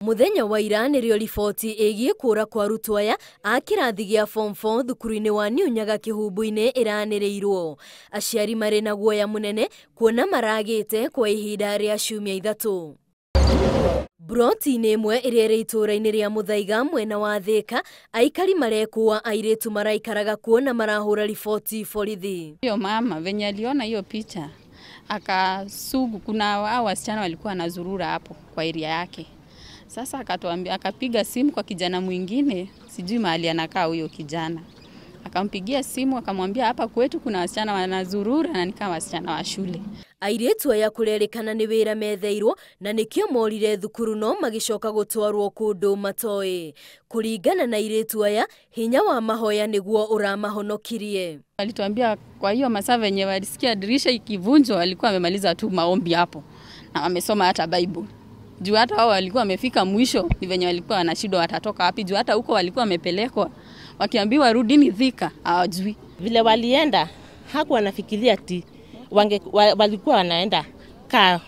Muthenya wa ira nĩrĩo riboti ĩgiĩ kũra kwa arutwo aya a kĩrathi gĩa form 4 thukuru-inĩ wa New Nyaga Kĩhumbu-inĩ ĩranĩrĩirwo. Aciari marĩ na guoya mũnene kuona maragĩte kwa ihinda rĩa ciumia 3. Broti-inĩ ĩmwe ĩrĩa ĩrĩ itũũra-inĩ rĩa Muthaiga mwena wa Thika, aikari marekũa airĩtu maraikaraga kuo na marahũra riboti borithi. Hiyo mama venye aliona hiyo picha akasugu, kuna hao wasichana walikuwa wanazurura hapo kwa area yake. Sasa akatuambia, akapiga simu kwa kijana mwingine, sijui mahali anakaa huyo kijana. Akampigia simu akamwambia hapa kwetu kuna wasichana wanazurura na ni kama wasichana wa shule. Airĩtu aya kũrerĩkana nĩ wĩra metheirwo na nĩkĩo morire thukuru no magĩcoka gũtwarwo kũndũ matoĩ. Kũringana na airĩtu aya, hinya wa mahoya nĩguo ũramahonokirie. Walituambia kwa hiyo masaa venye walisikia dirisha ikivunjwa walikuwa wamemaliza tu maombi hapo na wamesoma hata Bible. Juu hata wao walikuwa wamefika mwisho, ni venye walikuwa wanashindwa watatoka wapi, juu hata huko walikuwa wamepelekwa wakiambiwa rudini Thika, hawajui. Vile walienda hakuwa wanafikiria ati walikuwa wanaenda kaa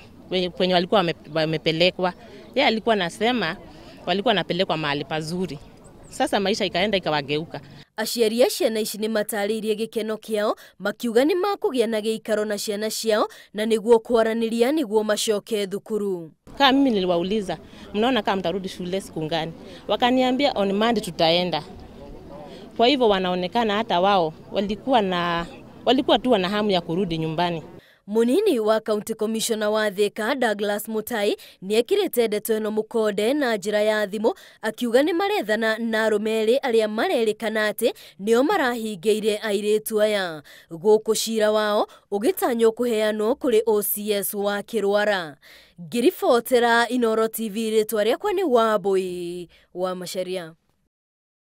kwenye walikuwa wamepelekwa. Yeye alikuwa anasema walikuwa wanapelekwa mahali pazuri. Sasa maisha ikaenda ikawageuka. Aciari a ciana ici nĩ matarĩirie gĩkeno kĩao makiuga nĩ makũgĩa na gĩikaro na ciana ciao na nĩguo kwaranĩria nĩguo macoke thukuru. Kama mimi niliwauliza, mnaona kama mtarudi shule siku gani? Wakaniambia on Monday tutaenda. Kwa hivyo wanaonekana hata wao walikuwa tu na hamu ya kurudi nyumbani. Munini wa County Commissioner wa Thika Douglas Mutai nĩekĩrĩte ndeto ĩno mũkonde na njĩra ya thimũ akiuga nĩ marethana na arũme erĩ arĩa marerĩkana atĩ nĩo marahingĩire airĩtu aya. Gũkũ cira wao ũgĩtanywo kũheanwo kũrĩ OCS wa Kĩrwara. Ngĩribotera Inooro TV, rĩtwa rĩakwa nĩ Wambui wa Macharia.